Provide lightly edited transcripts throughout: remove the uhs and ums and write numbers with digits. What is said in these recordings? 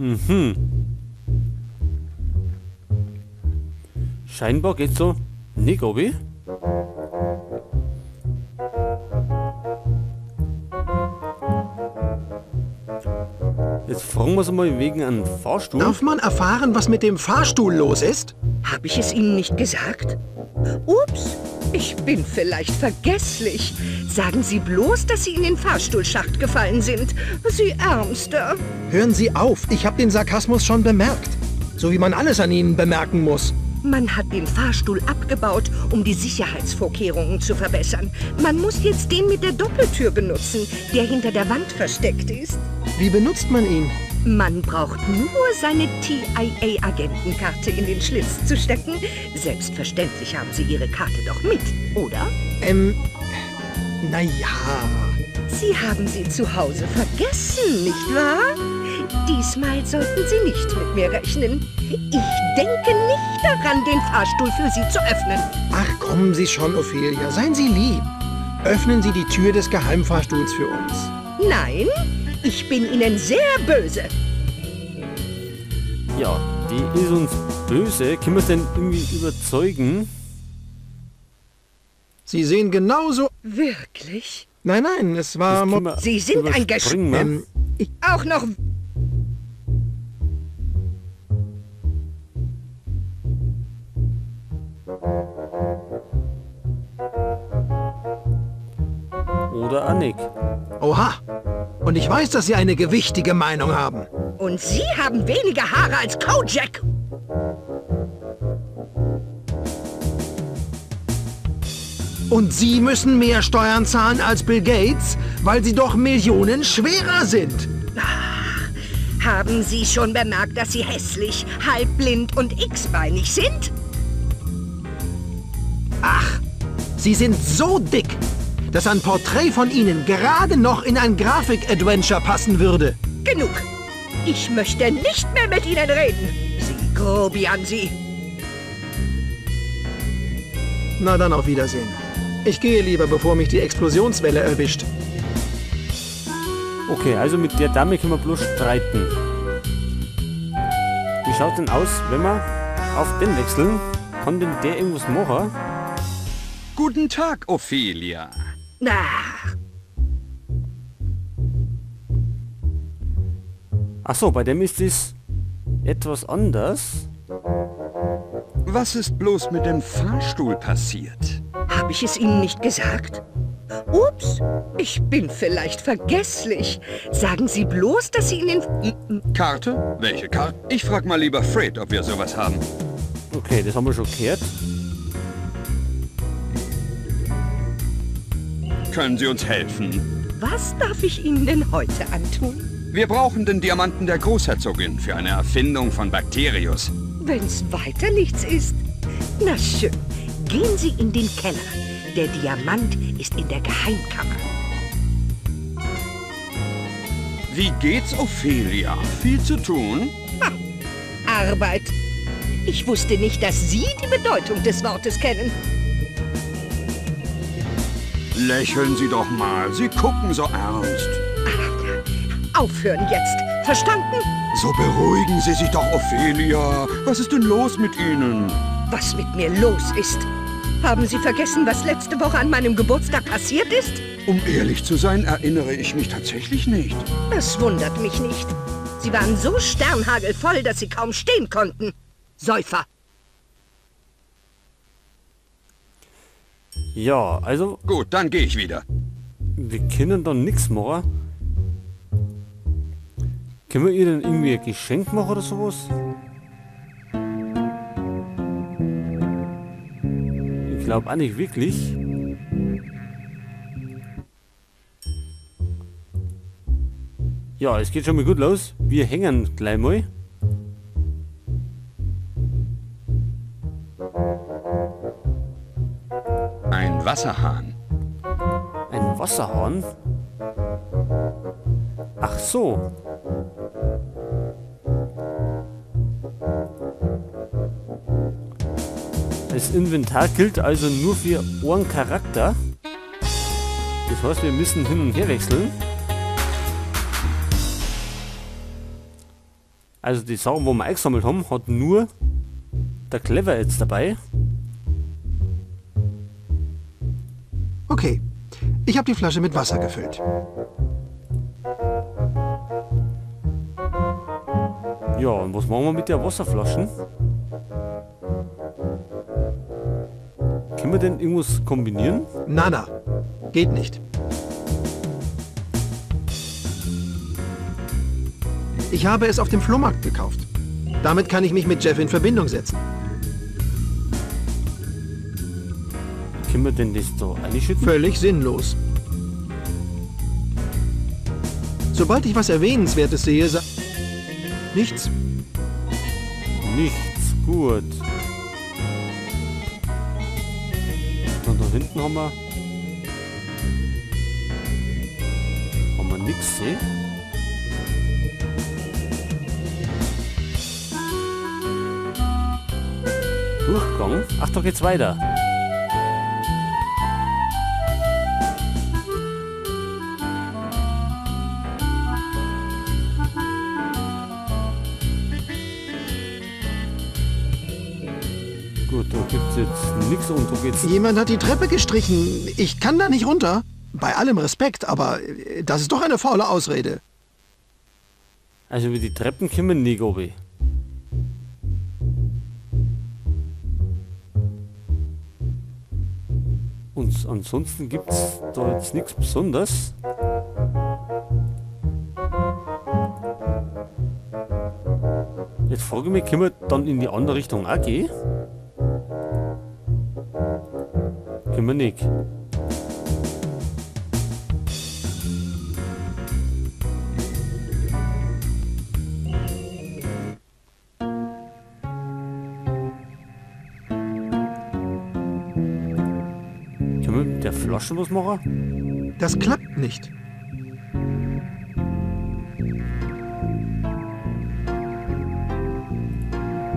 Mhm. Scheinbar geht's so nicht, Obi. Jetzt fragen wir sie mal wegen einem Fahrstuhl. Darf man erfahren, was mit dem Fahrstuhl los ist? Habe ich es Ihnen nicht gesagt? Ups, ich bin vielleicht vergesslich. Sagen Sie bloß, dass Sie in den Fahrstuhlschacht gefallen sind. Sie Ärmster. Hören Sie auf, ich habe den Sarkasmus schon bemerkt. So wie man alles an Ihnen bemerken muss. Man hat den Fahrstuhl abgebaut, um die Sicherheitsvorkehrungen zu verbessern. Man muss jetzt den mit der Doppeltür benutzen, der hinter der Wand versteckt ist. Wie benutzt man ihn? Man braucht nur seine TIA-Agentenkarte in den Schlitz zu stecken. Selbstverständlich haben Sie Ihre Karte doch mit, oder? Na ja. Sie haben sie zu Hause vergessen, nicht wahr? Diesmal sollten Sie nicht mit mir rechnen. Ich denke nicht daran, den Fahrstuhl für Sie zu öffnen. Ach, kommen Sie schon, Ophelia. Seien Sie lieb. Öffnen Sie die Tür des Geheimfahrstuhls für uns. Nein, ich bin Ihnen sehr böse. Ja, die ist uns böse. Können wir es denn irgendwie überzeugen? Sie sehen genauso... Wirklich? Nein, nein, es war... Sie sind ein Geschenk. Auch noch... Oder Annik. Oha! Und ich weiß, dass Sie eine gewichtige Meinung haben. Und Sie haben weniger Haare als Kojak. Und Sie müssen mehr Steuern zahlen als Bill Gates, weil Sie doch Millionen schwerer sind. Ach, haben Sie schon bemerkt, dass Sie hässlich, halbblind und x-beinig sind? Ach, Sie sind so dick, dass ein Porträt von Ihnen gerade noch in ein Grafik-Adventure passen würde. Genug! Ich möchte nicht mehr mit Ihnen reden. Sie Grobian, Sie. Na dann, auf Wiedersehen. Ich gehe lieber, bevor mich die Explosionswelle erwischt. Okay, also mit der Dame können wir bloß streiten. Wie schaut denn aus, wenn wir auf den wechseln? Kann denn der irgendwas machen? Guten Tag, Ophelia. Na. Ach so, bei dem ist es etwas anders. Was ist bloß mit dem Fahrstuhl passiert? Habe ich es Ihnen nicht gesagt? Ups, ich bin vielleicht vergesslich. Sagen Sie bloß, dass Sie in den... Karte? Welche Karte? Ich frag mal lieber Fred, ob wir sowas haben. Okay, das haben wir schon gehört. Können Sie uns helfen? Was darf ich Ihnen denn heute antun? Wir brauchen den Diamanten der Großherzogin für eine Erfindung von Bakterius. Wenn's weiter nichts ist. Na schön, gehen Sie in den Keller. Der Diamant ist in der Geheimkammer. Wie geht's, Ophelia? Viel zu tun? Ha, Arbeit. Ich wusste nicht, dass Sie die Bedeutung des Wortes kennen. Lächeln Sie doch mal. Sie gucken so ernst. Ach, aufhören jetzt. Verstanden? So beruhigen Sie sich doch, Ophelia. Was ist denn los mit Ihnen? Was mit mir los ist? Haben Sie vergessen, was letzte Woche an meinem Geburtstag passiert ist? Um ehrlich zu sein, erinnere ich mich tatsächlich nicht. Das wundert mich nicht. Sie waren so sternhagelvoll, dass Sie kaum stehen konnten. Säufer. Ja, also... Gut, dann gehe ich wieder. Wir können da nichts machen. Können wir ihr denn irgendwie ein Geschenk machen oder sowas? Ich glaube auch nicht wirklich. Ja, es geht schon mal gut los. Wir hängen gleich mal. Ein Wasserhahn. Ein Wasserhahn? Ach so. Das Inventar gilt also nur für einen Charakter. Das heißt, wir müssen hin und her wechseln. Also die Sachen, wo wir eingesammelt haben, hat nur der Clever jetzt dabei. Okay, ich habe die Flasche mit Wasser gefüllt. Ja, und was machen wir mit der Wasserflaschen? Können wir denn irgendwas kombinieren? Na, na, geht nicht. Ich habe es auf dem Flohmarkt gekauft. Damit kann ich mich mit Jeff in Verbindung setzen. Können wir denn das da einschütten? Völlig sinnlos. Sobald ich was Erwähnenswertes sehe, nichts. Nichts, gut. Und da hinten haben wir... Haben wir nichts gesehen? Durchgang? Ach, da geht's weiter. Gut, da gibt's jetzt nichts und da geht's... Jemand hat die Treppe gestrichen. Ich kann da nicht runter. Bei allem Respekt, aber das ist doch eine faule Ausrede. Also über die Treppen kommen wir nicht runter. Und ansonsten gibt's da jetzt nichts Besonderes. Jetzt frage ich mich, können wir dann in die andere Richtung auch gehen? Können wir nicht. Können wir mit der Flasche was machen? Das klappt nicht.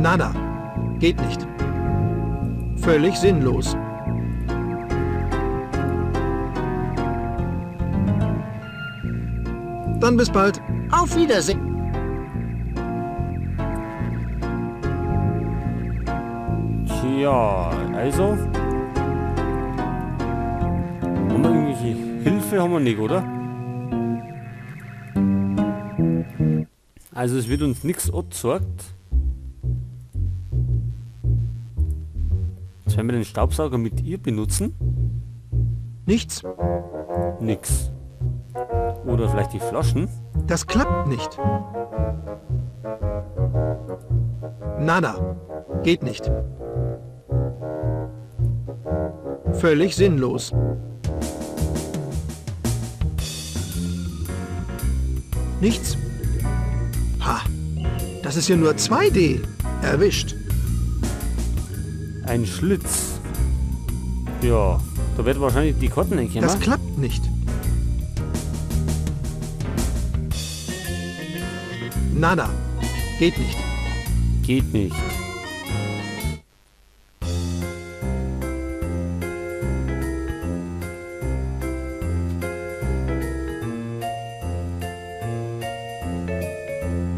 Nada. Geht nicht. Völlig sinnlos. Dann bis bald. Auf Wiedersehen. Tja, also... Haben wir irgendwelche Hilfe? Haben wir nicht, oder? Also es wird uns nichts angezeigt. Jetzt werden wir den Staubsauger mit ihr benutzen. Nichts. Nix. Oder vielleicht die Flaschen. Das klappt nicht. Nada. Geht nicht. Völlig sinnlos. Nichts. Ha. Das ist ja nur 2D. Erwischt. Ein Schlitz. Ja, da wird wahrscheinlich die Karten entkommen. Das klappt nicht. Nada. Geht nicht. Geht nicht.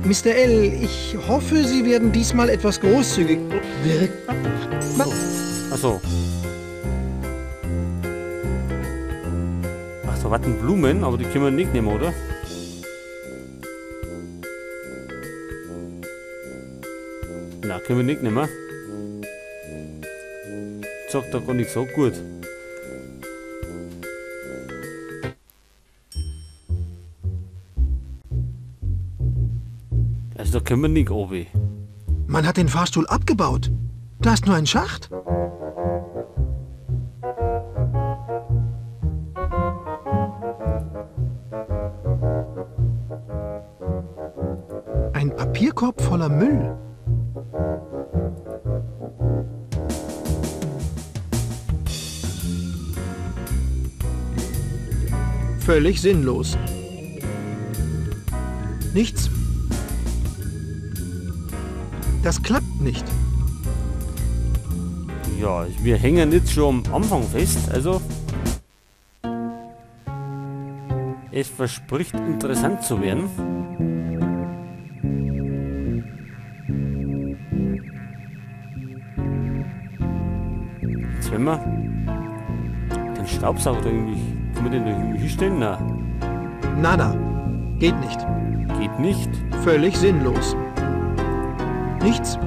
Mr. L, ich hoffe, Sie werden diesmal etwas großzügig wirken. Achso. Ach, da warten Blumen, aber die können wir nicht nehmen, oder? Na, können wir nicht nehmen. Sagt da gar nicht so gut. Also da können wir nicht runter. Man hat den Fahrstuhl abgebaut. Da ist nur ein Schacht. Ein Papierkorb voller Müll. Völlig sinnlos. Nichts. Das klappt nicht. Ja, wir hängen jetzt schon am Anfang fest, also es verspricht interessant zu werden. Jetzt wenn wir den Staubsauger da irgendwie... Können wir den da irgendwie hinstellen? Nein. Nada. Geht nicht. Geht nicht. Völlig sinnlos. Nichts.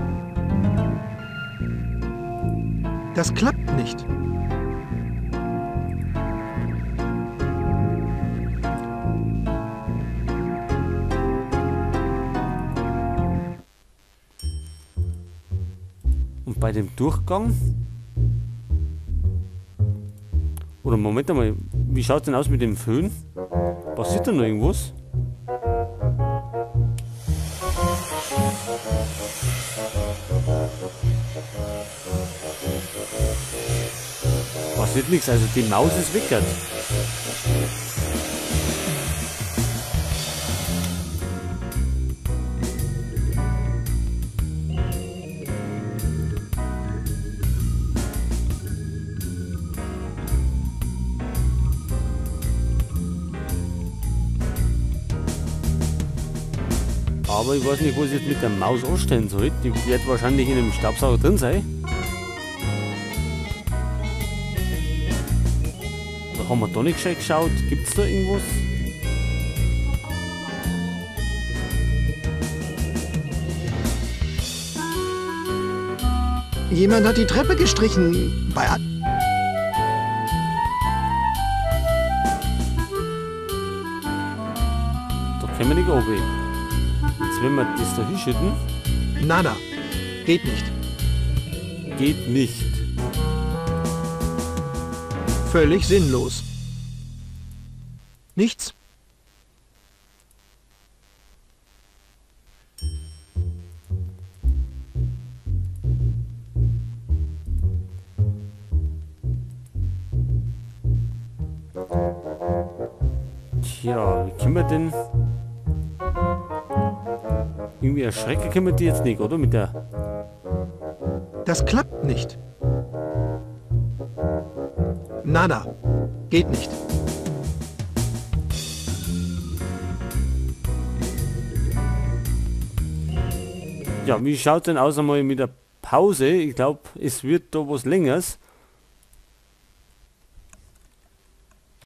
Das klappt nicht. Und bei dem Durchgang? Oder Moment einmal, wie schaut's denn aus mit dem Föhn? Passiert da noch irgendwas? Passiert nichts, also die Maus ist weg jetzt. Aber ich weiß nicht, was ich jetzt mit der Maus anstellen soll. Die wird wahrscheinlich in dem Staubsauger drin sein. Da haben wir da nicht gescheit geschaut. Gibt's da irgendwas? Jemand hat die Treppe gestrichen. Bei Da können wir nicht runter. Jetzt wenn wir das da hinschütten. Nada. Geht nicht. Geht nicht. Völlig sinnlos. Nichts. Tja, wie können wir denn... Irgendwie erschrecken können wir die jetzt nicht, oder? Mit der... Das klappt nicht. Nada. Geht nicht. Ja, wie schaut denn aus einmal mit der Pause? Ich glaub, es wird da was Längeres.